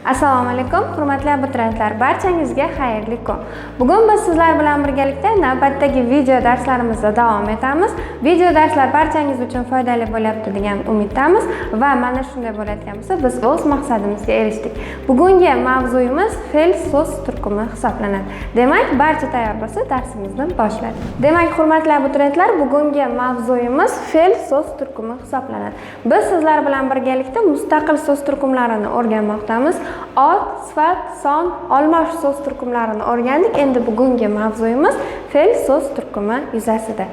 Assalomu alaykum, hurmatli abituriyentlar, barchangizga xayrli kun. Bugun biz sizlar bilan birgalikda navbatdagi video darslarimizda davom etamiz. Video darslar barchangiz uchun foydali bo'lyapti degan umiddamiz va mana shunday bo'layotgan bo'lsa, biz o'z maqsadimizga erishdik. Bugungi mavzuyimiz fe'l so'z turkumi hisoblanadi. Demak, barcha tayyor bo'lsa, darsimizni boshladik. Demak, hurmatli abituriyentlar, bugungi mavzuyimiz fe'l so'z turkumi hisoblanadi. Biz sizlar bilan birgalikda mustaqil so'z turkumlarini o'rganmoqdamiz. Ot, sifat, son, olmosh so'z turkumlarini o'rgandik. Endi bugungi mavzuyimiz fe'l so'z turkumi yuzasida.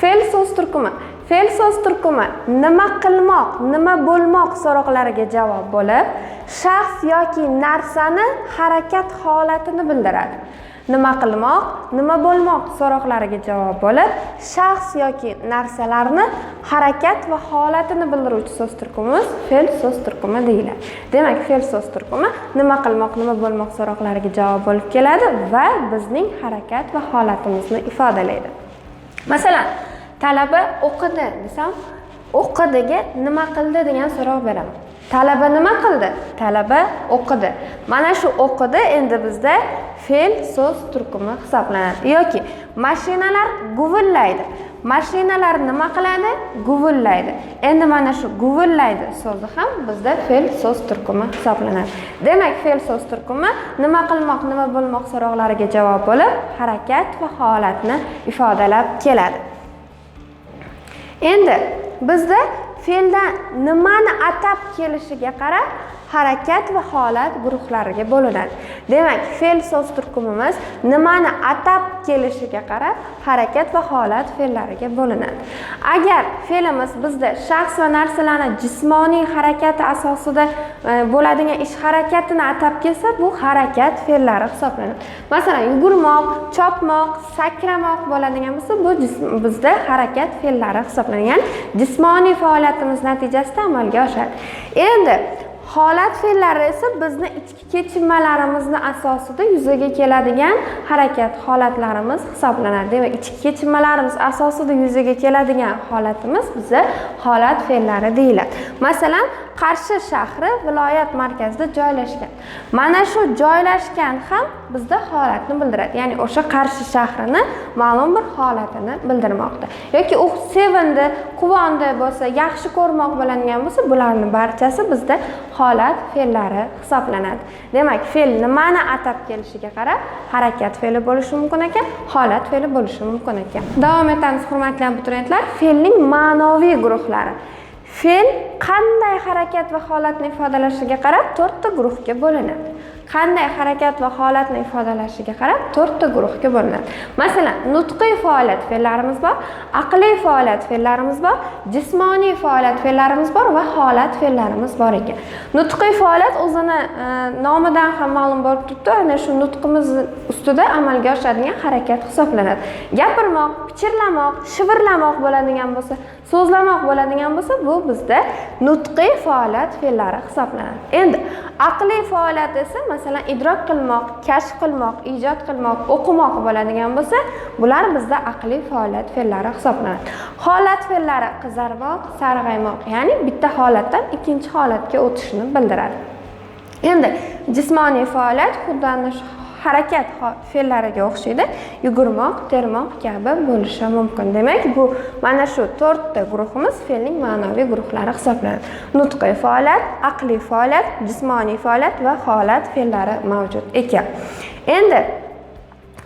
Fe'l so'z turkumi. Fe'l so'z turkumi nima qilmoq, nima bo'lmoq so'roqlariga javob bo'lib, shaxs yoki narsani harakat holatini bildiradi. Nima qilmoq, nima bo'lmoq so'roqlariga javob bo'lib, shaxs yoki narsalarni harakat va holatini bildiruvchi so'z turkumimiz fe'l so'z turkumi deyiladi. Demak, fe'l so'z turkumi nima qilmoq, nima bo'lmoq so'roqlariga javob bo'lib keladi va bizning harakat va holatimizni ifodalaydi. Masalan, talaba o'qidi desam, o'qidiga nima qildi degan so'roq beraman. Talaba nima qildi? Talaba o'qidi. Mana shu o'qidi endi bizda fe'l so'z turkumi hisoblanadi. Yoki mashinalar guvillaydi. Mashinalar nima qiladi? Guvillaydi. Endi mana shu guvillaydi so'zi ham bizda fe'l so'z turkumi hisoblanadi. Demak, fe'l so'z turkumi nima qilmoq, nima bo'lmoq so'roqlariga javob bo'lib, harakat va holatni ifodalab keladi. Endi bizda fe'ldan nimani atab kelishiga qarab harakat va holat guruhlariga bo'linadi. Demak, fe'l so'z turkumimiz nimani atab kelishiga qarab harakat va holat fe'llariga bo'linadi. Agar fe'limiz bizda shaxs va narsalarni jismoniy harakati asosida bo'ladigan ish harakatini atab kelsa, bu harakat fe'llari hisoblanadi. Masalan, yugurmoq, chopmoq, sakramoq bo'ladigan bo'lsa, bu bizda harakat fe'llari hisoblanadi. Ya'ni jismoniy faoliyatimiz natijasida amalga oshadi. Endi holat fe'llari esa bizni ichki kechinmalarimizni asosida yuzaga keladigan harakat holatlarimiz hisoblanadi. Demak, ichki kechinmalarimiz asosida yuzaga keladigan holatimiz biza holat fe'llari deyiladi. Masalan, Qarshi shahri viloyat markazida joylashgan. Mana shu joylashgan ham bizda holatni bildiradi. Ya'ni o'sha Qarshi shahrini ma'lum bir holatini bildirmoqda. Yoki u sevindi, quvondi bo'lsa, yaxshi ko'rmoq bo'ladigan bo'lsa, bularning barchasi bizda holat fe'llari hisoblanadi. Demak, fe'l nimani atab kelishiga qarab harakat fe'li bo'lishi mumkin ekan, holat fe'li bo'lishi mumkin ekan. Davom etamiz, hurmatli abituriyentlar, fe'lning ma'noviy guruhlari. Fe'l qanday harakat va holatni ifodalashiga qarab to'rtta guruhga bo'linadi. Qanday harakat va holatni ifodalashiga qarab to'rtta guruhga bo'linadi. Masalan, nutqiy faoliyat fe'llarimiz bor, aqliy faoliyat fe'llarimiz bor, jismoniy faoliyat fe'llarimiz bor va holat fe'llarimiz bor ekan. Nutqiy faoliyat o'zini nomidan ham ma'lum bo'lib turibdi, ana shu nutqimiz ustida amalga oshadigan harakat hisoblanadi. Gapirmoq, pichirlamoq, shivirlamoq bo'ladigan bo'lsa, so'zlamoq bo'ladigan bo'lsa, bu bizda nutqiy faoliyat fe'llari hisoblanadi. Endi aqliy faoliyat esa, masalan, idrok qilmoq, kashf qilmoq, ijod qilmoq, o'qimoq bo'ladigan bo'lsa, bular bizda aqliy faoliyat fe'llari hisoblanadi. Holat fe'llari qizarmoq, sarg'aymoq, ya'ni bitta holatdan ikkinchi holatga o'tishni bildiradi. Endi jismoniy faoliyat xuddi ana shu harakat fe'llariga o'xshaydi. Yugurmoq, termoq kabi bo'lishi mumkin. Demak, bu mana shu to'rtta guruhimiz fe'lning ma'noviy guruhlari hisoblanadi. Nutqiy faoliyat, aqliy faoliyat, jismoniy faoliyat va holat fe'llari mavjud ekan. Endi,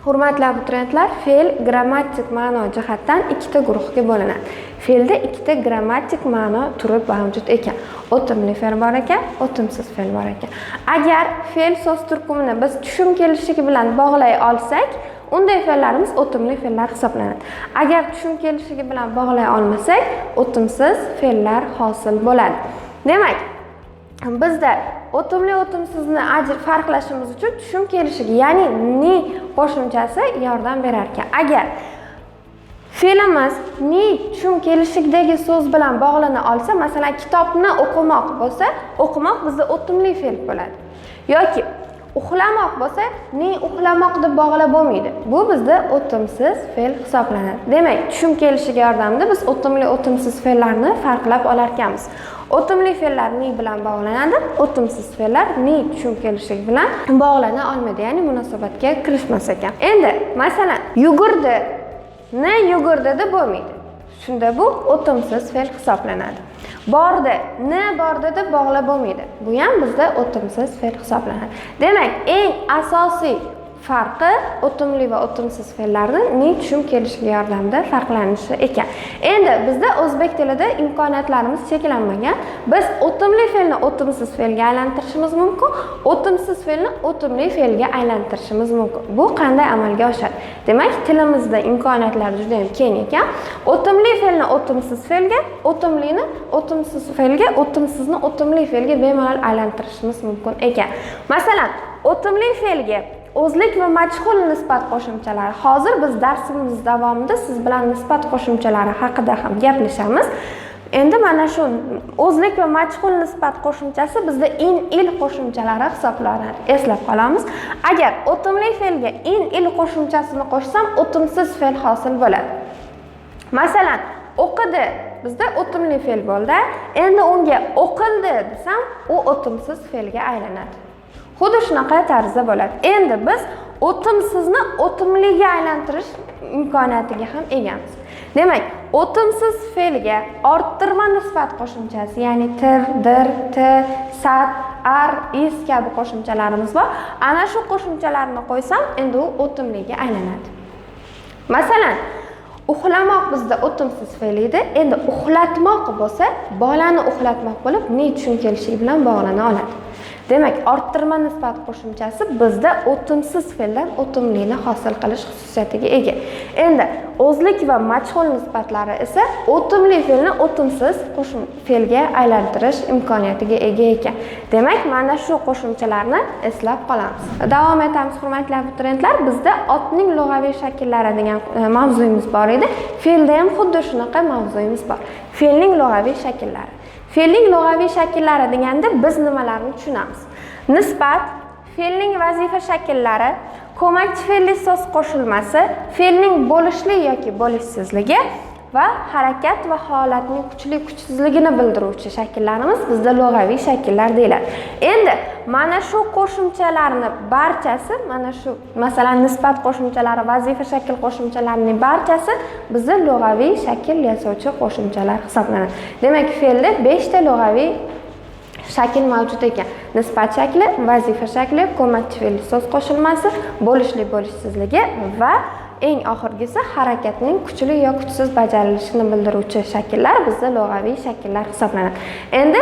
hurmatli abituriyentlar, fe'l grammatik ma'no jihatdan ikkita guruhga bo'linadi. Fe'lda ikkita grammatik ma'no turi mavjud ekan. O'timli fe'l bor ekan, o'timsiz fe'l bor ekan. Agar fe'l so'z turkumini biz tushum kelishligi bilan bog'lay olsak, unday fe'llarimiz o'timli fe'llar hisoblanadi. Agar tushum kelishligi bilan bog'lay olmasak, o'timsiz fe'llar hosil bo'ladi. Demak, bizda o'timli o'timsizni farqlashimiz uchun tushum kelishligi, ya'ni ni qo'shimchasi yordam berar ekan. Agar fe'limiz ni tushum kelishlikdagi so'z bilan bog'lana olsa, masalan, kitobni o'qimoq bo'lsa, o'qimoq bizda o'timli fe'l bo'ladi. Yoki Uxlamoq bo'lsa, ning uxlamoq deb bog'lab bo'lmaydi. Bu bizda o'timsiz fe'l hisoblanadi. Demak, tushum kelishiga yordamida biz o'timli, o'timsiz fe'llarni farqlab olar ekanmiz. O'timli fe'llar ning bilan bog'lanadi, o'timsiz fe'llar ning tushum kelishi bilan bog'lana olmaydi, ya'ni munosabatga kirishmas ekan. Endi, masalan, yugurdi, ni yugurdi deb bo'lmaydi. Shunda bu o'timsiz fe'l hisoblanadi. Bordi, ni bordi deb bog'lab bo'lmaydi. Bu ham bizda o'timsiz fe'l hisoblanadi. Demak, eng asosiy farqi o'timli va o'timsiz fe'llarni ning tushum kelishiga yordamida farqlanishi ekan. Endi bizda o'zbek tilida imkoniyatlarimiz cheklanmagan. Biz o'timli fe'lni o'timsiz fe'lga aylantirishimiz mumkin, o'timsiz fe'lni o'timli fe'lga aylantirishimiz mumkin. Bu qanday amalga oshadi? Demak, tilimizda imkoniyatlar juda ham keng ekan. O'timli fe'lni o'timsiz fe'lga, o'timlini o'timsiz fe'lga, o'timsizni o'timli fe'lga bemalol aylantirishimiz mumkin ekan. Masalan, o'timli fe'lga o'zlik va majhul nisbat qo'shimchalari. Hozir biz darsimiz davomida siz bilan nisbat qo'shimchalari haqida ham gaplashamiz. Endi mana shu o'zlik va majhul nisbat qo'shimchasi bizda in, il qo'shimchalari hisoblanadi. Eslab qolamiz. Agar o'timli fe'lga in, il qo'shimchasini qo'shsam, o'timsiz fe'l hosil bo'ladi. Masalan, o'qidi bizda o'timli fe'l bo'ldi. Endi unga o'qildi desam, u o'timsiz fe'lga aylanadi. Xuddi shunaqa tarzda bo'ladi. Endi biz o'timsizni o'timliga aylantirish imkoniyatiga ham egamiz. Demak, o'timsiz fe'lga orttirma nisbat qo'shimchasi, ya'ni tir, dir, t, sat, ar, is kabi qo'shimchalarimiz bor. Ana shu qo'shimchalarni qo'ysam, endi u o'timliga aylanadi. Masalan, uxlamoq bizda o'timsiz fe'l edi. Endi uxlatmoq bo'lsa, bolani uxlatmoq bo'lib, ne tushum kelishi bilan bog'lana oladi. Demak, orttirma nisbat qo'shimchasi bizda o'timsiz fe'ldan o'timlini hosil qilish xususiyatiga ega. Endi o'zlik va majhul nisbatlari esa o'timli fe'lni o'timsiz fe'lga aylantirish imkoniyatiga ega ekan. Demak, mana shu qo'shimchalarni eslab qolamiz. Davom etamiz, hurmatli abituriyentlar. Bizda otning lug'aviy shakllari degan mavzuyimiz bor edi. Fe'lda ham xuddi shunaqa mavzuyimiz bor. Fe'lning lug'aviy shakllari. Fe'lning lug'aviy shakllari deganda biz nimalarni tushunamiz? Nisbat, fe'lning vazifa shakllari, ko'makchi fe'lli so'z qo'shilmasi, fe'lning bo'lishli yoki bo'lishsizligi va harakat va holatning kuchli kuchsizligini bildiruvchi shakllarimiz bizda lug'aviy shakllar deyiladi. Endi mana shu qo'shimchalarni barchasi, mana shu masalan nisbat qo'shimchalari, vazifa shakl qo'shimchalarining barchasi bizda lug'aviy shakl yasovchi qo'shimchalar hisoblanadi. Demak, fe'lda 5 ta lug'aviy shakl mavjud ekan. Nisbat shakli, vazifa shakli, ko'makchi fe'lli so'z qo'shilmasi, bo'lishli bo'lishsizligi va eng oxirgisi harakatning kuchli yo kuchsiz bajarilishini bildiruvchi shakllar bizda lug'aviy shakllar hisoblanadi. Endi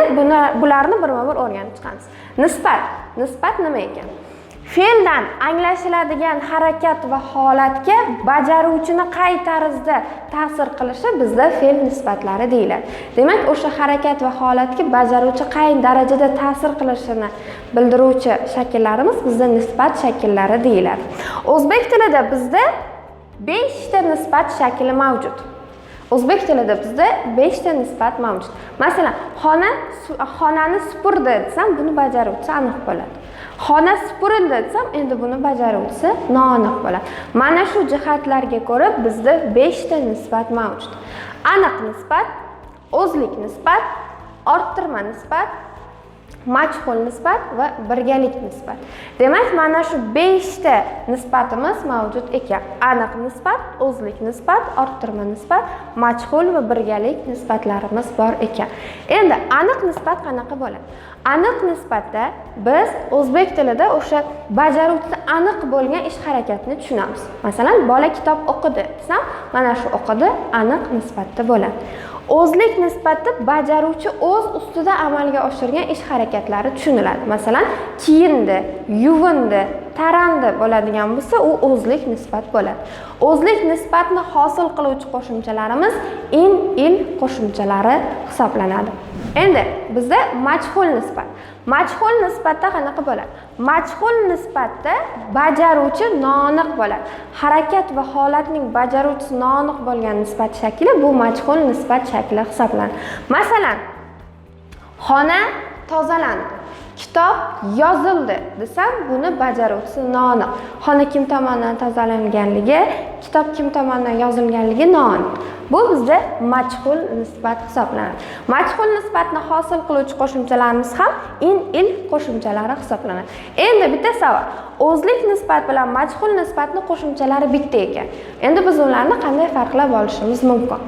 bularni birma-bir o'rganib chiqamiz. Nisbat. Nisbat nima ekan? Fe'ldan anglashiladigan harakat va holatga bajaruvchini qay tarzda ta'sir qilishi bizda fe'l nisbatlari deyiladi. Demak, o'sha harakat va holatga bajaruvchi qay darajada ta'sir qilishini bildiruvchi shakllarimiz bizda nisbat shakllari deyiladi. O'zbek tilida bizda 5 ta nisbat shakli mavjud. O'zbek tilida bizda 5 ta nisbat mavjud. Masalan, xonani supurdi desam, buni bajaruvchisi aniq bo'ladi. Xona supurildi desam, endi buni bajaruvchisi noaniq bo'ladi. Mana shu jihatlarga ko'ra bizda 5 ta nisbat mavjud. Aniq nisbat, o'zlik nisbat, orttirma nisbat, majhul nisbat va birgalik nisbat. Demak, mana shu 5 ta nisbatimiz mavjud ekan. Aniq nisbat, o'zlik nisbat, orttirma nisbat, majhul va birgalik nisbatlarimiz bor ekan. Endi aniq nisbat qanaqa bo'ladi? Aniq nisbatda biz o'zbek tilida o'sha bajaruvchisi aniq bo'lgan ish harakatni tushunamiz. Masalan, bola kitob o'qidi desam, mana shu o'qidi aniq nisbatda bo'ladi. O'zlik nisbatda bajaruvchi o'z ustida amalga oshirgan ish harakatlari tushuniladi. Masalan, kiyindi, yuvindi, tarandi bo'ladigan bo'lsa, u o'zlik nisbat bo'ladi. O'zlik nisbatni hosil qiluvchi qo'shimchalarimiz in, il qo'shimchalari hisoblanadi. Endi bizda majhul nisbat. Majhul nisbatda qanaqa bo'ladi? Majhul nisbatda bajaruvchi noaniq bo'ladi. Harakat va holatning bajaruvchisi noaniq bo'lgan nisbat shakli bu majhul nisbat shakli hisoblanadi. Masalan, xona tozalandi. Kitob yozildi desam, buni bajaruvchisi noaniq. Xona kim tomonidan tozalanganligi, kitob kim tomonidan yozilganligi noaniq. Bu bizda majhul nisbat hisoblanadi. Majhul nisbatni hosil qiluvchi qo'shimchalarimiz ham in, il qo'shimchalari hisoblanadi. Endi bitta savol. O'zlik nisbat bilan majhul nisbatni qo'shimchalari bitta ekan. Endi biz ularni qanday farqlab olishimiz mumkin?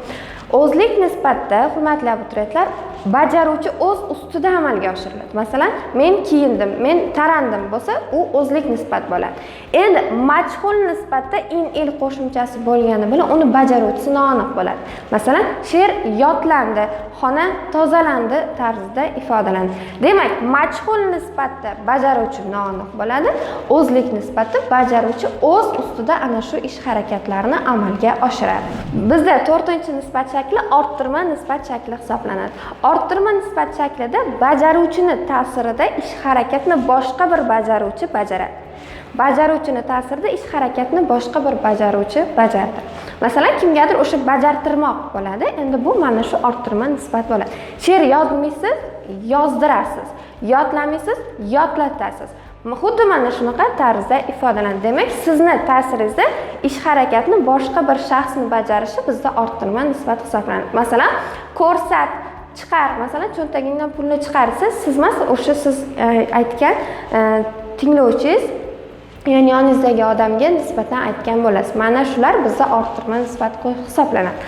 O'zlik nisbatda, hurmatli abituriyentlar, bajaruvchi o'z ustida amalga oshiriladi. Masalan, men kiyindim, men tarandim bo'lsa, u o'zlik nisbat bo'ladi. Endi majhul nisbatda in, il qo'shimchasi bo'lgani bilan uni bajaruvchisi noaniq bo'ladi. Masalan, she'r yodlandi, xona tozalandi tarzida ifodalanadi. Demak, majhul nisbatda bajaruvchi noaniq bo'ladi, o'zlik nisbatda bajaruvchi o'z ustida ana shu ish harakatlarini amalga oshiradi. Bizda to'rtinchi nisbat shakli orttirma nisbat shakli hisoblanadi. Orttirma nisbat shaklida bajaruvchini ta'sirida ish harakatni boshqa bir bajaruvchi bajaradi. Bajaruvchini ta'sirida ish harakatni boshqa bir bajaruvchi bajardi. Masalan, kimgadir o'sha bajartirmoq bo'ladi. Endi bu mana shu orttirma nisbat bo'ladi. She'r yozmaysiz, yozdirasiz. Yodlamaysiz, yodlatasiz. Xuddi mana shunaqa tarzda ifodalanadi. Demak, sizni ta'siringizda ish harakatni boshqa bir shaxsni bajarishi bizda orttirma nisbat hisoblanadi. Masalan, ko'rsat, chiqar. Masalan, cho'ntagingdan pulni chiqarsiz, siz emas, o'sha siz aytgan tinglovchingiz, ya'ni yoningizdagi odamga nisbatan aytgan bo'lasiz. Mana shular bizda orttirma nisbat hisoblanadi.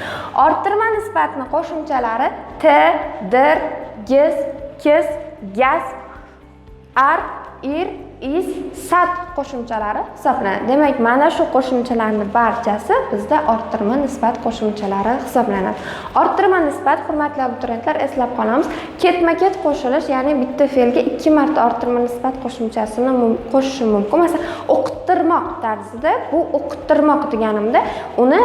Orttirma nisbatni qo'shimchalari t, dir, giz, kiz, gaz, ar, ir, iz, sat qo'shimchalari hisoblanadi. Demak, mana shu qo'shimchalarning barchasi bizda orttirma nisbat qo'shimchalari hisoblanadi. Orttirma nisbat, hurmatli abituriyentlar, eslab qolamiz, ketma-ket qo'shilish, ya'ni bitta fe'lga 2 marta orttirma nisbat qo'shimchasini qo'shishi mumkin. Masalan, o'qittirmoq tarzida, bu o'qittirmoq deganimda uni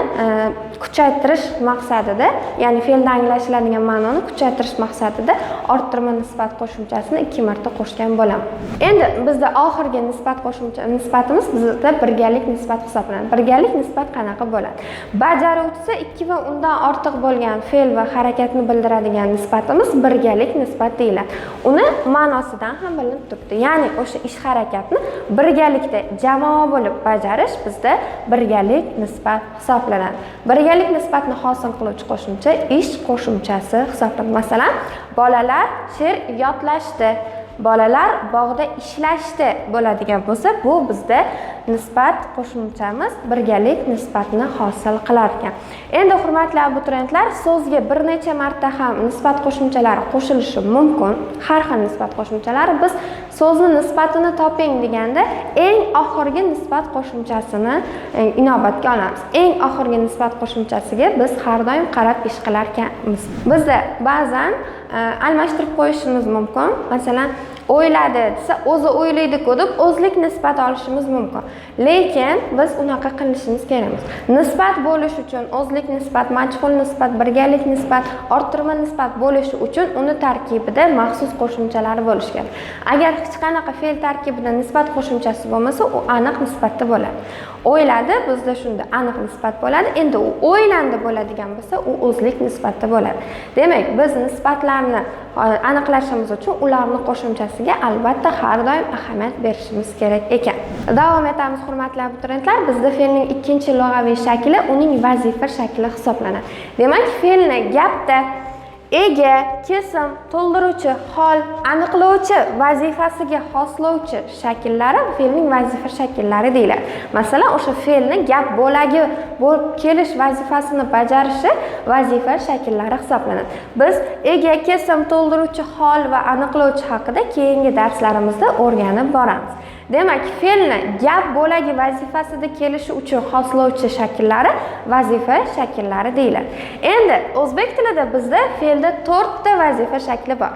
kuchaytirish maqsadida, ya'ni fe'lda anglashiladigan ma'noni kuchaytirish maqsadida orttirma nisbat qo'shimchasini 2 marta qo'shgan bo'laman. Endi bizda oxirgi nisbat qo'shimcha nisbatimiz bizda birgalik nisbat hisoblanadi. Birgalik nisbat qanaqa bo'ladi? Bajaruvchisi 2 va undan ortiq bo'lgan fe'l va harakatni bildiradigan nisbatimiz birgalik nisbat deyiladi. Uni ma'nosidan ham bilinib turibdi. Ya'ni o'sha ish harakatni birgalikda jamoa bo'lib bajarish bizda birgalik nisbat hisoblanadi. Birgalik nisbatni hosil qiluvchi qo'shimcha ish qo'shimchasi hisoblanadi. Masalan, bolalar she'r yodlashdi, bolalar bog'da ishlashdi bo'ladigan bo'lsa, bu bizda nisbat qo'shimchamiz birgalik nisbatni hosil qilar ekan. Endi hurmatli abituriyentlar, so'zga bir necha marta ham nisbat qo'shimchalari qo'shilishi mumkin. Har xil nisbat qo'shimchalari. Biz so'zni nisbatini toping deganda eng oxirgi nisbat qo'shimchasini inobatga olamiz. Eng oxirgi nisbat qo'shimchasiga biz har doim qarab ish qilar ekanmiz. Bizda ba'zan almashtirib qo'yishimiz mumkin. Masalan, o'yladi desa, o'zi o'ylaydi-ku deb o'zlik nisbat olishimiz mumkin. Lekin biz unaqa qilishimiz kerak emas. Nisbat bo'lish uchun o'zlik nisbat, majhul nisbat, birgalik nisbat, orttirma nisbat bo'lishi uchun uni tarkibida maxsus qo'shimchalari bo'lishi kerak. Agar hech qanaqa fe'l tarkibida nisbat qo'shimchasi bo'lmasa, u aniq nisbatda bo'ladi. O'yladi bizda shunda aniq nisbat bo'ladi. Endi u o'ylandi bo'ladigan bo'lsa, u o'zlik nisbatda bo'ladi. Demak, biz nisbatlarni aniqlashimiz uchun ularni qo'shimchasiga albatta har doim ahamiyat berishimiz kerak ekan. Davom etamiz, hurmatli abituriyentlar. Bizda fe'lning ikkinchi lug'aviy shakli uning vazifa shakli hisoblanadi. Demak, fe'lni gapda ega, kesim, to'ldiruvchi, hol, aniqlovchi vazifasiga xoslovchi shakllari fe'lning vazifa shakllari deyiladi. Masalan, o'sha fe'lni gap bo'lagi bo'lib kelish vazifasini bajarishi vazifa shakllari hisoblanadi. Biz ega, kesim, to'ldiruvchi, hol va aniqlovchi haqida keyingi darslarimizda o'rganib boramiz. Demak, fe'lni gap bo'lagi vazifasida kelishi uchun xoslovchi shakllari vazifa shakllari deyiladi. Endi o'zbek tilida bizda fe'lda 4 ta vazifa shakli bor.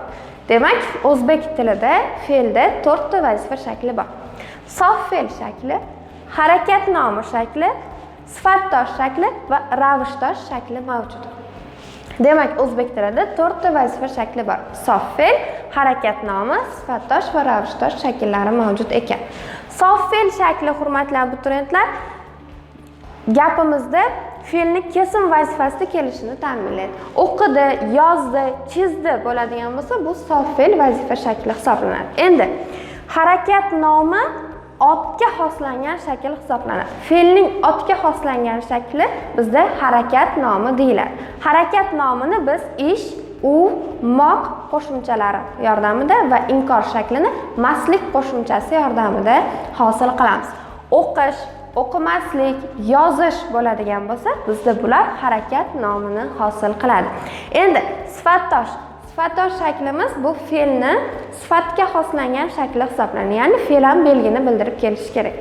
Demak, o'zbek tilida fe'lda 4 ta vazifa shakli bor. Sof fe'l shakli, harakat nomi shakli, sifatdosh shakli va ravishdosh shakli mavjud. Demak, o'zbek tilida 4 ta vazifa shakli bor. Sof fe'l, harakat nomi, sifatdosh va ravishdosh shakllari mavjud ekan. Sof fe'l shakli, hurmatli abituriyentlar, gapimizda fe'lni kesim vazifasida kelishini ta'minlaydi. O'qidi, yozdi, chizdi bo'ladigan bo'lsa, bu sof fe'l vazifa shakli hisoblanadi. Endi harakat nomi otga xoslangan shakl hisoblanadi. Fe'lning otga xoslangan shakli bizda harakat nomi deyiladi. Harakat nomini biz ish, u, moq qo'shimchalari yordamida va inkor shaklini maslik qo'shimchasi yordamida hosil qilamiz. O'qish, o'qimaslik, yozish bo'ladigan bo'lsa, bizda bular harakat nomini hosil qiladi. Endi sifatdosh. Sifatdosh shaklimiz bu fe'lni sifatga xoslangan shakli hisoblanadi. Ya'ni fe'l ham belgini bildirib kelishi kerak.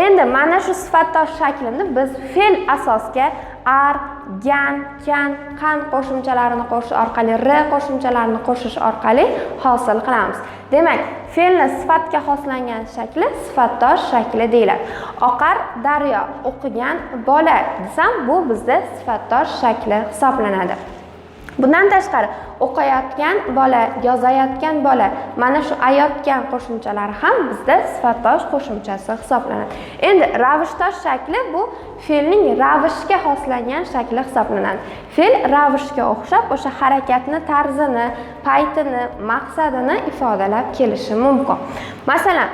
Endi mana shu sifatdosh shaklini biz fe'l asosga ar, gan, kan, qan qo'shimchalarini qo'shish orqali, r qo'shimchalarini qo'shish orqali hosil qilamiz. Demak, fe'lni sifatga xoslangan shakli sifatdosh shakli deyiladi. Oqar daryo, o'qigan bola desam, bu bizda sifatdosh shakli hisoblanadi. Bundan tashqari, o'qiyotgan bola, yozayotgan bola, mana shu ayotgan qo'shimchalari ham bizda sifatdosh qo'shimchasi hisoblanadi. Endi ravishdosh shakli bu fe'lning ravishga xoslangan shakli hisoblanadi. Fe'l ravishga o'xshab o'sha harakatni tarzini, paytini, maqsadini ifodalab kelishi mumkin. Masalan,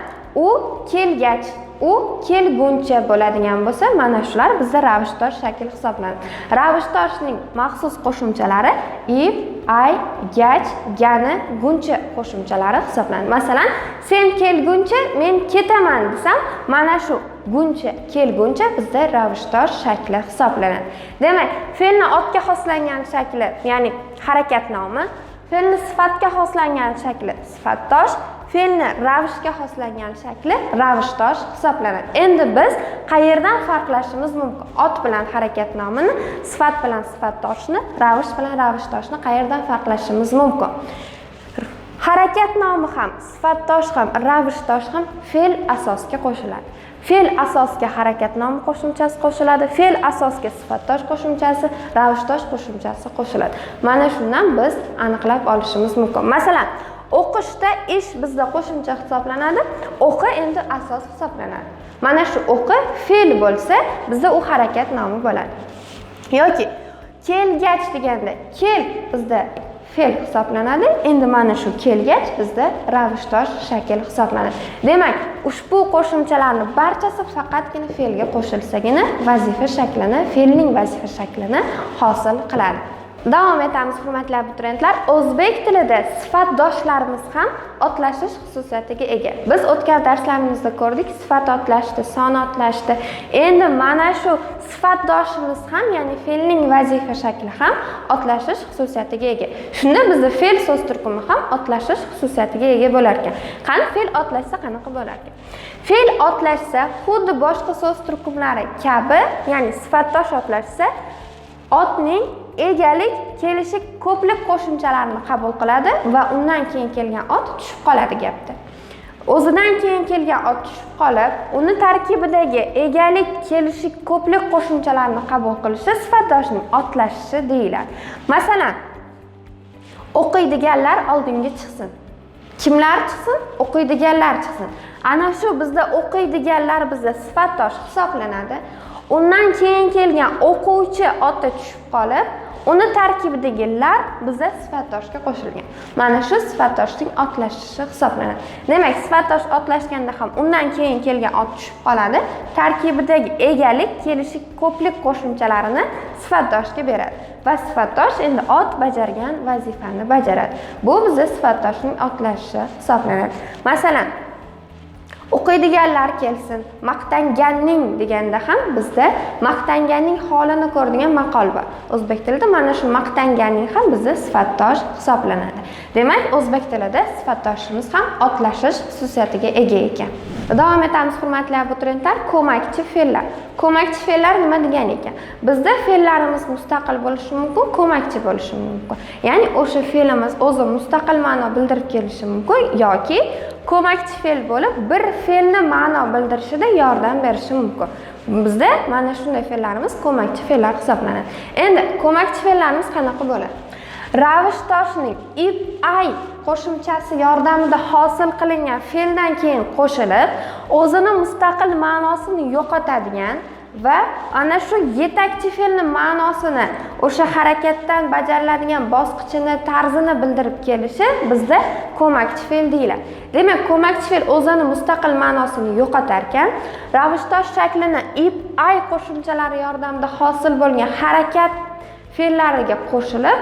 u kelgach, u kelguncha bo'ladigan bo'lsa, mana shular bizda ravishdosh shakl hisoblanadi. Ravishdoshning maxsus qo'shimchalari ib, ay, gach, gani, guncha qo'shimchalari hisoblanadi. Masalan, sen kelguncha men ketaman desam, mana shu guncha, kelguncha bizda ravishdosh shakli hisoblanadi. Demak, fe'lni otga xoslangan shakli, ya'ni harakat nomi, fe'lni sifatga xoslangan shakli sifatdosh, fe'lni ravishga xoslangan shakli ravishdosh hisoblanadi. Endi biz qayerdan farqlashimiz mumkin? Ot bilan harakat nomini, sifat bilan sifatdoshni, ravish bilan ravishdoshni qayerdan farqlashimiz mumkin? Harakat nomi ham, sifatdosh ham, ravishdosh ham fe'l asosga qo'shiladi. Fe'l asosga harakat nomi qo'shimchasi qo'shiladi, fe'l asosga sifatdosh qo'shimchasi, ravishdosh qo'shimchasi qo'shiladi. Mana shundan biz aniqlab olishimiz mumkin. Masalan, o'qishda ish bizda qo'shimcha hisoblanadi, o'qi endi asos hisoblanadi. Mana shu o'qi fe'l bo'lsa, bizda u harakat nomi bo'ladi. Yoki kelgach deganda kel bizda fe'l hisoblanadi. Endi mana shu kelgach bizda ravishdosh shakl hisoblanadi. Demak, ushbu qo'shimchalarning barchasi faqatgina fe'lga qo'shilsagina vazifa shaklini, fe'lning vazifa shaklini hosil qiladi. Davom etamiz, hurmatli abituriyentlar. O'zbek tilida sifatdoshlarimiz ham otlashish xususiyatiga ega. Biz o'tgan darslarimizda ko'rdik, sifat otlashdi, son otlashdi. Endi mana shu sifatdoshimiz ham, ya'ni fe'lning vazifa shakli ham otlashish xususiyatiga ega. Shunda bizda fe'l so'z turkumi ham otlashish xususiyatiga ega bo'lar ekan. Qani fe'l otlashsa qanaqa bo'lar ekan? Fe'l otlashsa xuddi boshqa so'z turkumlari kabi, ya'ni sifatdosh otlashsa, otning egalik, kelishik, ko'plik qo'shimchalarini qabul qiladi va undan keyin kelgan ot tushib qoladi gapda. O'zidan keyin kelgan ot tushib qolib, uni tarkibidagi egalik, kelishik, ko'plik qo'shimchalarini qabul qilishi sifatdoshning otlashishi deyiladi. Masalan, o'qiydiganlar oldinga chiqsin. Kimlar chiqsin? O'qiydiganlar chiqsin. Ana shu bizda o'qiydiganlar bizda sifatdosh hisoblanadi. Undan keyin kelgan o'quvchi oti tushib qolib, uni tarkibidagilar bizda sifatdoshga qo'shilgan. Mana shu sifatdoshning otlashishi hisoblanadi. Demak, sifatdosh otlashganda ham undan keyin kelgan ot tushib qoladi, tarkibidagi egalik, kelishik, ko'plik qo'shimchalarini sifatdoshga beradi va sifatdosh endi ot bajargan vazifani bajaradi. Bu bizda sifatdoshning otlashishi hisoblanadi. Masalan, o'qiydiganlar kelsin, maqtanganning deganda ham bizda maqtanganning holini ko'r degan maqol bor. O'zbek tilida mana shu maqtanganning ham bizda sifatdosh hisoblanadi. Demak, o'zbek tilida sifatdoshimiz ham otlashish xususiyatiga ega ekan. Davom etamiz, hurmatli abituriyentlar, ko'makchi fe'llar. Ko'makchi fe'llar nima degani ekan? Bizda fe'llarimiz mustaqil bo'lishi mumkin, ko'makchi bo'lishi mumkin. Ya'ni o'sha fe'limiz o'zi mustaqil ma'no bildirib kelishi mumkin yoki ko'makchi fe'l bo'lib, bir fe'lni ma'no bildirishida yordam berishi mumkin. Bizda mana shunday fe'llarimiz ko'makchi fe'llar hisoblanadi. Endi ko'makchi fe'llarimiz qanaqa bo'ladi? Ravishdoshning ib, ay qo'shimchasi yordamida hosil qilingan fe'ldan keyin qo'shilib, o'zini mustaqil ma'nosini yo'qotadigan Va ana shu yetakchi fe'lni ma'nosini, o'sha harakatdan bajariladigan bosqichini, tarzini bildirib kelishi bizda ko'makchi fe'l deyiladi. Demak, ko'makchi fe'l o'zini mustaqil ma'nosini yo'qotar ekan, ravishdosh shaklini ip, ay qo'shimchalari yordamida hosil bo'lgan harakat fe'llariga qo'shilib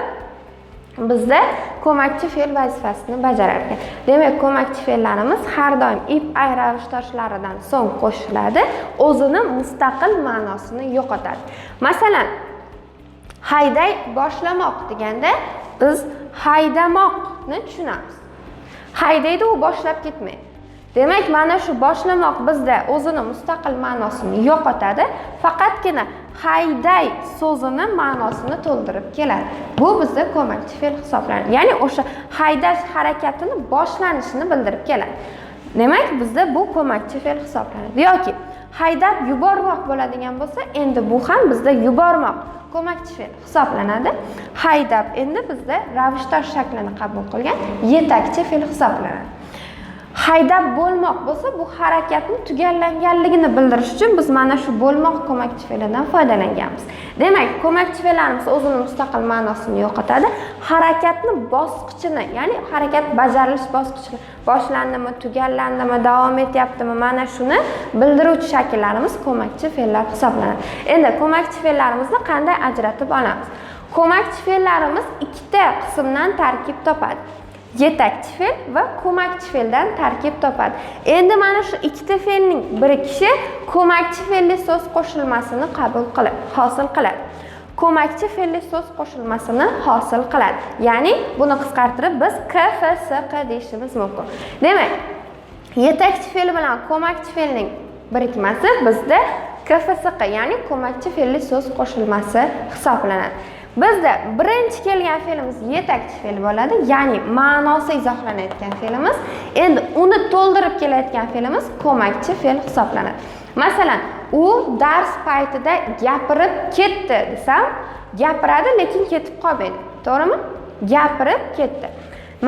bizda ko'makchi fe'l vazifasini bajarar ekan. Demak, ko'makchi fe'llarimiz har doim ip, ay ravishdoshlaridan so'ng qo'shiladi, o'zini mustaqil ma'nosini yo'qotadi. Masalan, hayday boshlamoq deganda biz haydamoqni tushunamiz. Haydaydi, u boshlab ketmaydi. Demak, mana shu boshlamoq bizda o'zini mustaqil ma'nosini yo'qotadi, faqatgina hayday so'zini ma'nosini to'ldirib keladi. Bu bizda ko'makchi fe'l hisoblanadi. Ya'ni o'sha haydash harakatini boshlanishini bildirib keladi. Demak, bizda bu ko'makchi fe'l hisoblanadi. Yoki haydab yubormoq bo'ladigan bo'lsa, endi bu ham bizda yubormoq ko'makchi fe'l hisoblanadi. Haydab endi bizda ravishdosh shaklini qabul qilgan yetakchi fe'l hisoblanadi. Haydab bo'lmoq bo'lsa, bu harakatni tugallanganligini bildirish uchun biz mana shu bo'lmoq ko'makchi fe'lidan foydalanganmiz. Demak, ko'makchi fe'llarimiz o'zini mustaqil ma'nosini yo'qotadi, harakatni bosqichini, ya'ni harakat bajarilish bosqichini, boshlandimi, tugallandimi, davom etyaptimi, mana shuni bildiruvchi shakllarimiz ko'makchi fe'llar hisoblanadi. Endi ko'makchi fe'llarimizni qanday ajratib olamiz? Ko'makchi fe'llarimiz ikkita qismdan tarkib topadi. Yetakchi fe'l va ko'makchi fe'ldan tarkib topadi. Endi mana shu ikkita fe'lning birikishi ko'makchi fe'lli so'z qo'shilmasini qabul qilib, hosil qiladi. Ko'makchi fe'lli so'z qo'shilmasini hosil qiladi. Ya'ni buni qisqartirib biz KFSQ deyishimiz mumkin. Demak, yetakchi fe'l bilan ko'makchi fe'lning birikmasi bizda KFSQ, ya'ni ko'makchi fe'lli so'z qo'shilmasi hisoblanadi. Bizda birinchi kelgan fe'limiz yetakchi fe'l bo'ladi, ya'ni ma'nosi izohlanayotgan fe'limiz. Endi uni to'ldirib kelayotgan fe'limiz ko'makchi fe'l hisoblanadi. Masalan, u dars paytida gapirib ketdi desam, gapiradi, lekin ketib qolmaydi. To'g'rimi? Gapirib ketdi.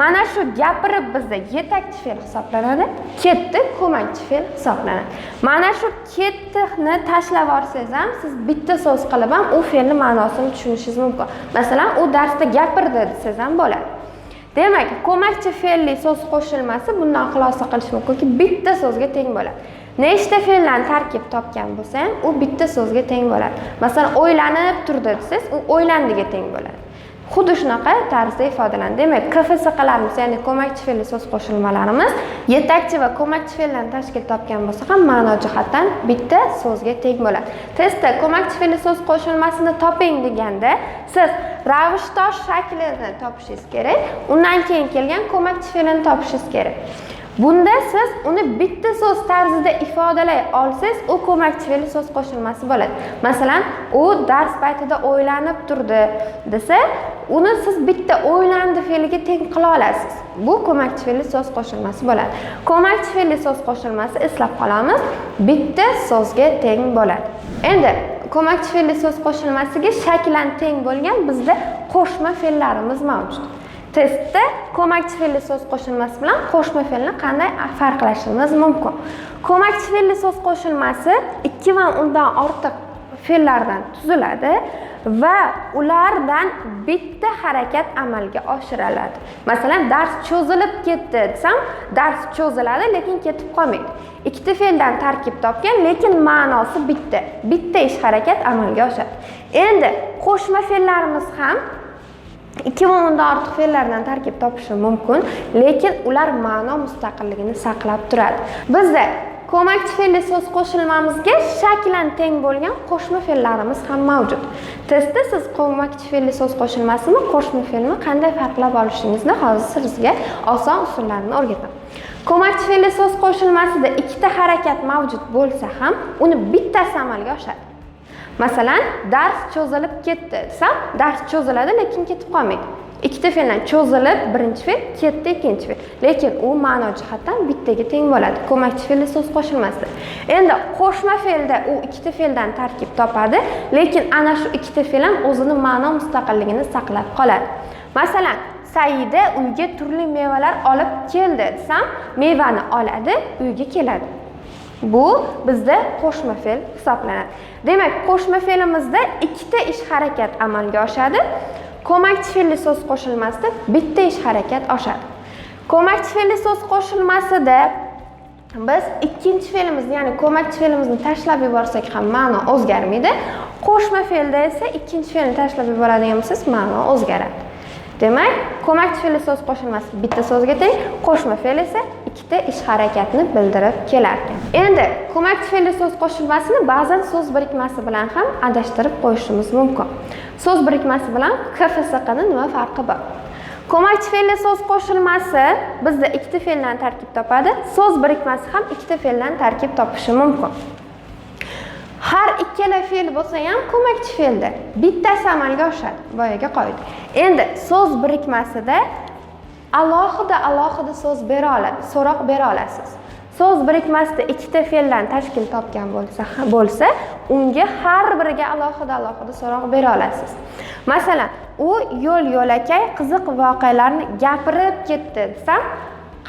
Mana shu gapirib bizda yetakchi fe'l hisoblanadi, ketdi ko'makchi fe'l hisoblanadi. Mana shu ketdini tashlab yuborsangiz ham, siz bitta so'z qilib ham u fe'lning ma'nosini tushunishingiz mumkin. Masalan, u darsda gapirdi desangiz ham bo'ladi. Demak, ko'makchi fe'lli so'z qo'shilmasi bundan xulosa qilish mumkinki, bitta so'zga teng bo'ladi. Nechta fe'ldan tarkib topgan bo'lsa ham, u bitta so'zga teng bo'ladi. Masalan, o'ylanib turdi desangiz, u o'ylandiga teng bo'ladi. Xuddi shunaqa tarzda ifodalanadi. Demak, KFSQlarimiz, ya'ni ko'makchi fe'lli so'z qo'shilmalarimiz yetakchi va ko'makchi fe'ldan tashkil topgan bo'lsa ham ma'no jihatdan bitta so'zga teng bo'ladi. Testda ko'makchi fe'lli so'z qo'shilmasini toping deganda siz ravishdosh shaklini topishingiz kerak, undan keyin kelgan ko'makchi fe'lini topishingiz kerak. Bunda siz uni bitta so'z tarzida ifodalay olsangiz, u ko'makchi fe'lli so'z qo'shilmasi bo'ladi. Masalan, u dars paytida o'ylanib turdi desa, uni siz bitta o'ylandi fe'liga teng qila olasiz. Bu ko'makchi fe'lli so'z qo'shilmasi bo'ladi. Ko'makchi fe'lli so'z qo'shilmasi, eslab qolamiz, bitta so'zga teng bo'ladi. Endi ko'makchi fe'lli so'z qo'shilmasiga shaklan teng bo'lgan bizda qo'shma fe'llarimiz mavjud. Testda ko'makchi fe'lli so'z qo'shilmasi bilan qo'shma fe'lni qanday farqlashimiz mumkin? Ko'makchi fe'lli so'z qo'shilmasi 2 va undan ortiq fe'llardan tuziladi va ulardan bitta harakat amalga oshiriladi. Masalan, dars cho'zilib ketdi desam, dars cho'ziladi, lekin ketib qolmaydi. Ikkita fe'ldan tarkib topgan, lekin ma'nosi bitta. Bitta ish harakat amalga oshadi. Endi qo'shma fe'llarimiz ham 2 va undan ortiq fe'llardan tarkib topishi mumkin, lekin ular ma'no mustaqilligini saqlab turadi. Bizda ko'makchi fe'lli so'z qo'shilmamizga shaklan teng bo'lgan qo'shma fe'llarimiz ham mavjud. Testda siz ko'makchi fe'lli so'z qo'shilmasini, qo'shma fe'lni qanday farqlab olishingizni hozir sizga oson usullarini o'rgataman. Ko'makchi fe'lli so'z qo'shilmasida ikkita harakat mavjud bo'lsa ham, uni bittasi amalga oshadi. Masalan, dars cho'zilib ketdi desam, dars cho'ziladi, lekin ketib qolmaydi. Ikkita fe'ldan cho'zilib birinchi fe'l, ketdi ikkinchi fe'l. Lekin u ma'no jihatdan bittaga teng bo'ladi. Ko'makchi fe'lli so'z qo'shilmasida. Endi qo'shma fe'lda u ikkita fe'ldan tarkib topadi, lekin ana shu ikkita fe'l ham o'zini ma'no mustaqilligini saqlab qoladi. Masalan, Saida uyga turli mevalar olib keldi desam, mevani oladi, uyga keladi. Bu bizda qo'shma fe'l hisoblanadi. Demak, qo'shma fe'limizda ikkita ish harakat amalga oshadi. Ko'makchi fe'lli so'z qo'shilmasida bitta ish harakat oshadi. Ko'makchi fe'lli so'z qo'shilmasida biz ikkinchi fe'limizni, ya'ni ko'makchi fe'limizni tashlab yuborsak ham ma'no o'zgarmaydi. Qo'shma fe'lda esa ikkinchi fe'lni tashlab yuboradigan bo'lsangiz, ma'no o'zgaradi. Demak, ko'makchi fe'lli so'z qo'shilmasi bitta so'zga teng, qo'shma fe'l esa ikkita ish harakatni bildirib kelar ekan. Endi ko'makchi fe'lli so'z qo'shilmasini ba'zan so'z birikmasi bilan ham adashtirib qo'yishimiz mumkin. So'z birikmasi bilan KFSQni nima farqi bor? Ko'makchi fe'lli so'z qo'shilmasi bizda ikkita fe'ldan tarkib topadi, so'z birikmasi ham ikkita fe'ldan tarkib topishi mumkin. Har ikkala fe'l bo'lsa ham ko'makchi fe'lda bittasi amalga oshadi, boyaga qoida. Endi so'z birikmasida alohida alohida so'z bera oladi, so'roq bera olasiz. So'z birikmasida ikkita fe'ldan tashkil topgan bo'lsa, unga har biriga alohida alohida so'roq bera olasiz. Masalan, u yo'l yo'lakay qiziq voqealarni gapirib ketdi desam,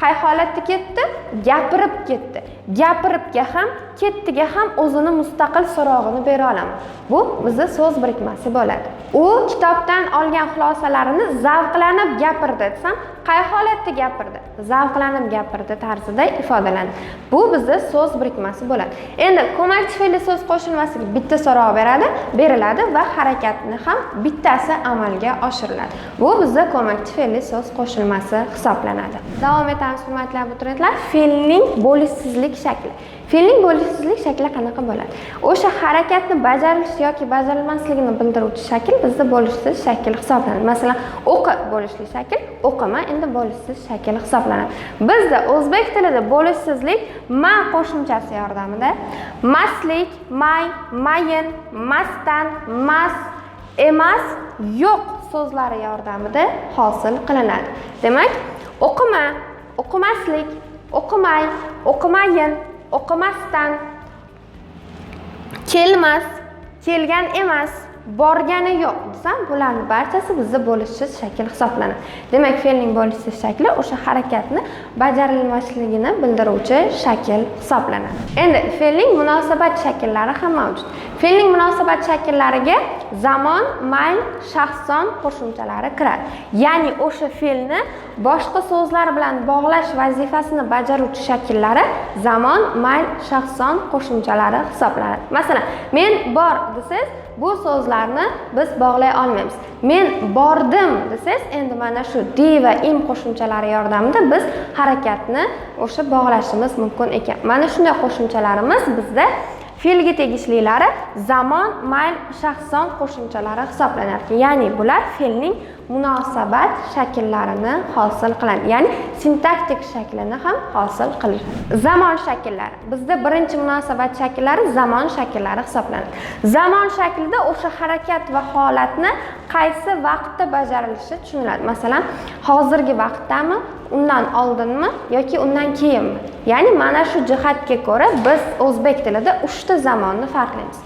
qay holatda ketdi? Gapirib ketdi. Gapiribga ham, ketdiga ham o'zini mustaqil so'rog'ini bera olaman. Bu bizda so'z birikmasi bo'ladi. U kitobdan olgan xulosalarini zavqlanib gapirdi desam, qay holatda gapirdi? Zavqlanib gapirdi tarzida ifodalanadi. Bu bizda so'z birikmasi bo'ladi. Endi ko'makchi fe'lli so'z qo'shilmasiga bitta so'roq beriladi va harakatni ham bittasi amalga oshiriladi. Bu bizda ko'makchi fe'lli so'z qo'shilmasi hisoblanadi. Davom etamiz, hurmatli abituriyentlar. Fe'lning bo'lishsizlik shakli. Fe'lning bo'lishsizlik shakli qanaqa bo'ladi? O'sha harakatni bajarilishi yoki bajarilmasligini bildiruvchi shakl bizda bo'lishsiz shakl hisoblanadi. Masalan, o'qi bo'lishli shakl, o'qima endi bo'lishsiz shakl hisoblanadi. Bizda o'zbek tilida bo'lishsizlik ma qo'shimchasi yordamida maslik, may, mayin, mastan, mas, emas, yo'q so'zlari yordamida hosil qilinadi. Demak, o'qima, o'qimaslik, o'qimay, o'qimayin, o'qimasdan, kelmas, kelgan emas, borgani yo'q desam, bularning barchasi bizda bo'lishsiz shakl hisoblanadi. Demak, fe'lning bo'lishsiz shakli o'sha harakatni bajarilmasligini bildiruvchi shakl hisoblanadi. Endi fe'lning munosabat shakllari ham mavjud. Fe'lning munosabat shakllariga zamon, mayl, shaxson qo'shimchalari kiradi. Ya'ni o'sha fe'lni boshqa so'zlar bilan bog'lash vazifasini bajaruvchi shakllari zamon, mayl, shaxson qo'shimchalari hisoblanadi. Masalan, men bor desangiz, bu so'zlarni biz bog'lay olmaymiz. Men bordim desangiz, endi mana shu di va im qo'shimchalari yordamida biz harakatni o'sha bog'lashimiz mumkin ekan. Mana shunday qo'shimchalarimiz bizda fe'lga tegishlilari zamon, mayl, shaxson qo'shimchalari hisoblanadi. Ya'ni bular fe'lning munosabat shaklarini hosil qiladi. Ya'ni sintaktik shaklini ham hosil qiladi. Zamon shakllari. Bizda birinchi munosabat shakllari zamon shakllari hisoblanadi. Zamon shaklida o'sha harakat va holatni qaysi vaqtda bajarilishi tushuniladi. Masalan, hozirgi vaqtdami, undan oldinmi yoki undan keyinmi? Ya'ni mana shu jihatga ko'ra biz o'zbek tilida 3 ta zamonni farqlaymiz.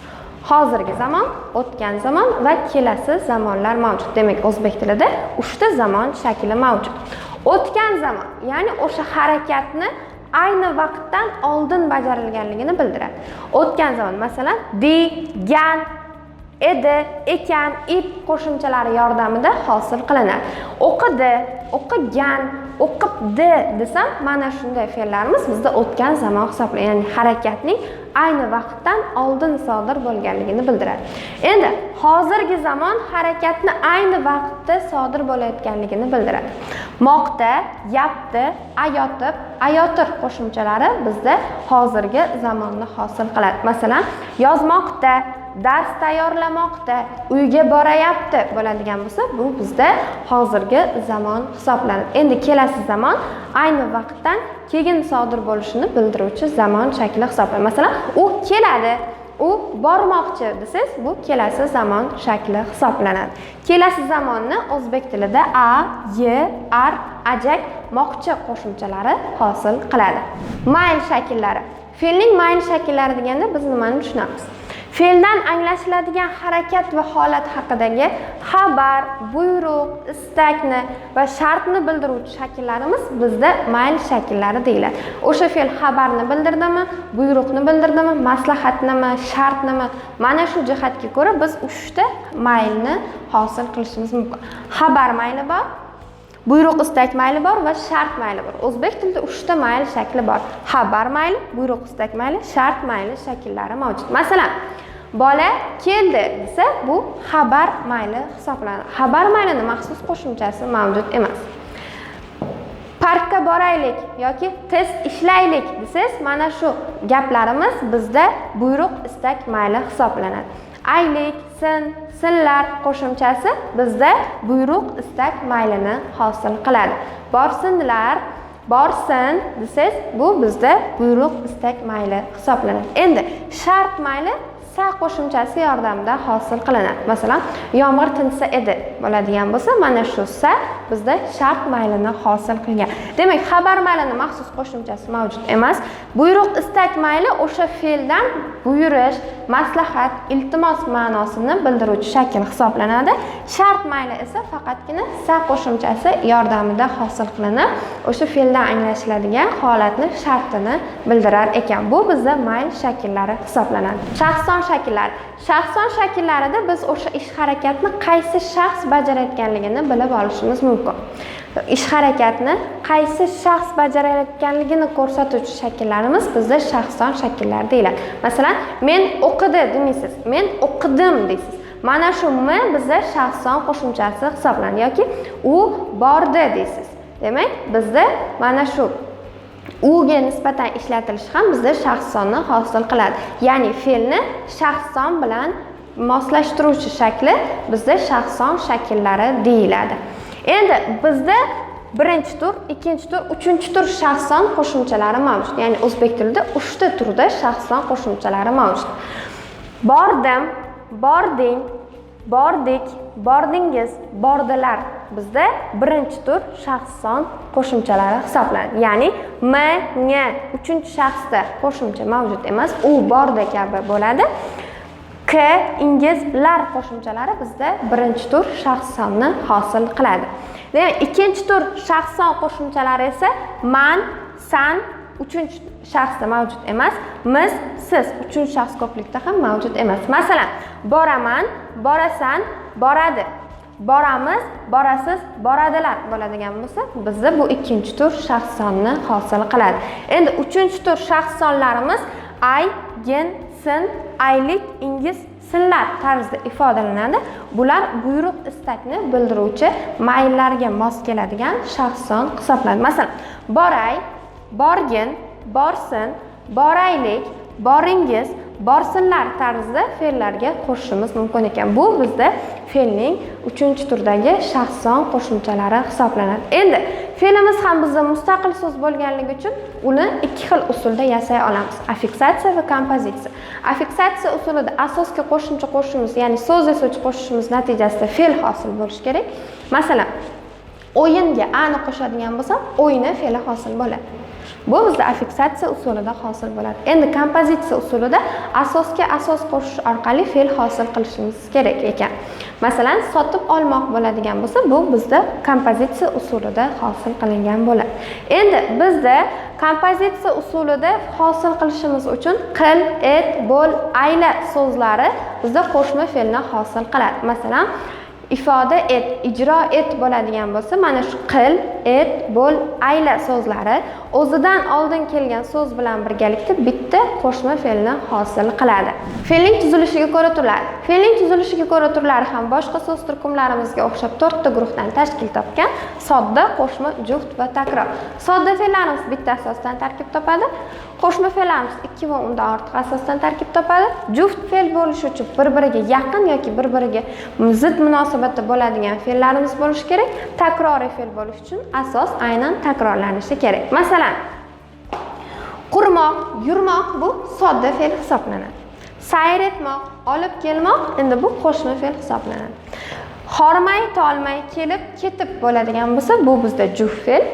Hozirgi zamon, o'tgan zamon va kelasi zamonlar mavjud. Demak, o'zbek tilida 3 ta zamon shakli mavjud. O'tgan zamon, ya'ni o'sha harakatni ayni vaqtdan oldin bajarilganligini bildiradi. O'tgan zamon, masalan, di, gan, edi, ekan, ip qo'shimchalari yordamida hosil qilinadi. O'qidi, o'qigan, o'qibdi desam, mana shunday fe'llarimiz bizda o'tgan zamon hisoblanadi. Ya'ni harakatning ayni vaqtdan oldin sodir bo'lganligini bildiradi. Endi hozirgi zamon harakatni ayni vaqtda sodir bo'layotganligini bildiradi. Moqda, yapti, ayotib, ayotir qo'shimchalari bizda hozirgi zamonni hosil qiladi. Masalan, yozmoqda, dars tayyorlamoqda, uyga borayapti bo'ladigan bo'lsa, bu bizda hozirgi zamon hisoblanadi. Endi kelasi zamon ayni vaqtdan keyin sodir bo'lishini bildiruvchi zamon shakli hisoblanadi. Masalan, u keladi, u bormoqchi desangiz, bu kelasi zamon shakli hisoblanadi. Kelasi zamonni o'zbek tilida a, y, ar, ajak, moqchi qo'shimchalari hosil qiladi. Mayl shakllari. Fe'lning mayl shakllari deganda biz nimani tushunamiz? Fe'ldan anglashiladigan harakat va holat haqidagi xabar, buyruq, istakni va shartni bildiruvchi shakllarimiz bizda mayl shakllari deyiladi. O'sha fe'l xabarni bildirdimi, buyruqni bildirdimi, maslahatnimi, shartnimi? Mana shu jihatga ko'ra biz 3 ta maylni hosil qilishimiz mumkin. Xabar mayli bor, buyruq istak mayli bor va shart mayli bor. O'zbek tilida 3 ta mayl shakli bor. Xabar mayli, buyruq istak mayli, shart mayli shakllari mavjud. Masalan, bola keldi desa, bu xabar mayli hisoblanadi. Xabar maylini maxsus qo'shimchasi mavjud emas. Parkka boraylik yoki test ishlaylik desangiz, mana shu gaplarimiz bizda buyruq istak mayli hisoblanadi. Aylik, sin, sinlar qo'shimchasi bizda buyruq istak maylini hosil qiladi. Borsinlar, borsin desangiz, bu bizda buyruq istak mayli hisoblanadi. Endi shart mayli sa qo'shimchasi yordamida hosil qilinadi. Masalan, yomg'ir tinsa edi bo'ladigan bo'lsa, mana shu sa bizda shart maylini hosil qilgan. Demak, xabar maylini maxsus qo'shimchasi mavjud emas. Buyruq istak mayli o'sha fe'ldan buyurish, maslahat, iltimos ma'nosini bildiruvchi shakl hisoblanadi. Shart mayli esa faqatgina sa qo'shimchasi yordamida hosil qilinib, o'sha fe'ldan anglashiladigan holatni, shartini bildirar ekan. Bu bizda mayl shakllari hisoblanadi. Shaxson shakllari. Shaxson shakllarida biz o'sha ish harakatni qaysi shaxs bajarayotganligini bilib olishimiz mumkin. Ish harakatni qaysi shaxs bajarayotganligini ko'rsatuvchi shakllarimiz bizda shaxson shakllar deyiladi. Masalan, men o'qidi demaysiz, men o'qidim deysiz. Mana shu m bizda shaxson qo'shimchasi hisoblanadi yoki u bordi deysiz. Demak, bizda mana shu uga nisbatan ishlatilishi ham bizda shaxsonni hosil qiladi. Ya'ni fe'lni shaxson bilan moslashtiruvchi shakli bizda shaxson shakllari deyiladi. Endi bizda birinchi tur, ikkinchi tur, uchinchi tur shaxson qo'shimchalari mavjud. Ya'ni o'zbek tilida 3 ta turda shaxson qo'shimchalari mavjud. Bordim, bording, bordik, bordingiz, bordilar bizda birinchi tur shaxson qo'shimchalari hisoblanadi. Ya'ni m, ng uchinchi shaxsda qo'shimcha mavjud emas, u bordi kabi bo'ladi. K, ingiz, lar qo'shimchalari bizda birinchi tur shaxsonni hosil qiladi. Demak, ikkinchi tur shaxson qo'shimchalari esa man, san uchinchi shaxsda mavjud emas, miz, siz uchinchi shaxs ko'plikda ham mavjud emas. Masalan, boraman, borasan, boradi. Boramiz, borasiz, boradilar bo'ladigan bo'lsa, bizda bu ikkinchi tur shaxsonni hosil qiladi. Endi uchinchi tur shaxsonlarimiz ay, gin, sin, aylik, ingiz, sinlar tarzida ifodalanadi. Bular buyruq istakni bildiruvchi mayllarga mos keladigan shaxson hisoblanadi. Masalan, boray, borgin, borsin, boraylik, boringiz, borsinlar tarzida fe'llarga qo'shishimiz mumkin ekan. Bu bizda fe'lning uchinchi turdagi shaxson qo'shimchalari hisoblanadi. Endi fe'limiz ham bizda mustaqil so'z bo'lganligi uchun uni ikki xil usulda yasay olamiz: affiksatsiya va kompozitsiya. Affiksatsiya usulida asosga qo'shimcha qo'shishimiz, ya'ni so'z yasovchi qo'shishimiz natijasida fe'l hosil bo'lishi kerak. Masalan, o'yinga a ni qo'shadigan bo'lsam, o'yini fe'li hosil bo'ladi. Bu bizda affiksatsiya usulida hosil bo'ladi. Endi kompozitsiya usulida asosga asos qo'shish orqali fe'l hosil qilishimiz kerak ekan. Masalan, sotib olmoq bo'ladigan bo'lsa, bu bizda kompozitsiya usulida hosil qilingan bo'ladi. Endi bizda kompozitsiya usulida hosil qilishimiz uchun qil, et, bo'l, ayla so'zlari bizda qo'shma fe'lni hosil qiladi. Masalan, ifoda et, ijro et bo'ladigan bo'lsa, mana shu qil, et, bo'l, ayla so'zlari o'zidan oldin kelgan so'z bilan birgalikda bitta qo'shma fe'lni hosil qiladi. Fe'lning tuzilishiga ko'ra turlari. Fe'lning tuzilishiga ko'ra turlari ham boshqa so'z turkumlarimizga o'xshab 4 ta guruhdan tashkil topgan: sodda, qo'shma, juft va takror. Sodda fe'llarimiz bitta asosdan tarkib topadi. Qo'shma fe'llarimiz 2 va undan ortiq asosdan tarkib topadi. Juft fe'l bo'lishi uchun bir-biriga yaqin yoki bir-biriga zid munosabatda bo'ladigan fe'llarimiz bo'lishi kerak. Takroriy fe'l bo'lishi uchun asos aynan takrorlanishi kerak. Masalan, qurmoq, yurmoq bu sodda fe'l hisoblanadi. Sayr etmoq, olib kelmoq endi bu qo'shma fe'l hisoblanadi. Hormay, tolmay, kelib, ketib bo'ladigan bo'lsa, bu bizda juft fe'l.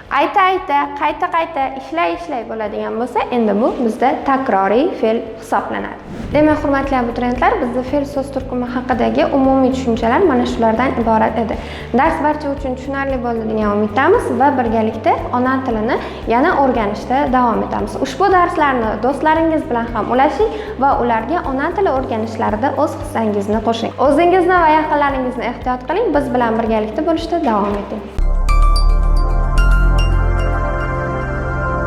Ayta ayta, qayta qayta, ishlay ishlay bo'ladigan bo'lsa, endi bu bizda takroriy fe'l hisoblanadi. Demak, hurmatli abituriyentlar, bizda fe'l so'z turkumi haqidagi umumiy tushunchalar mana shulardan iborat edi. Dars barcha uchun tushunarli bo'ldi degan umiddamiz va birgalikda ona tilini yana o'rganishda davom etamiz. Ushbu darslarni do'stlaringiz bilan ham ulashing va ularga ona tili o'rganishlarida o'z hissangizni qo'shing. O'zingizni va yaqinlaringizni ehtiyot qiling, biz bilan birgalikda bo'lishda davom eting.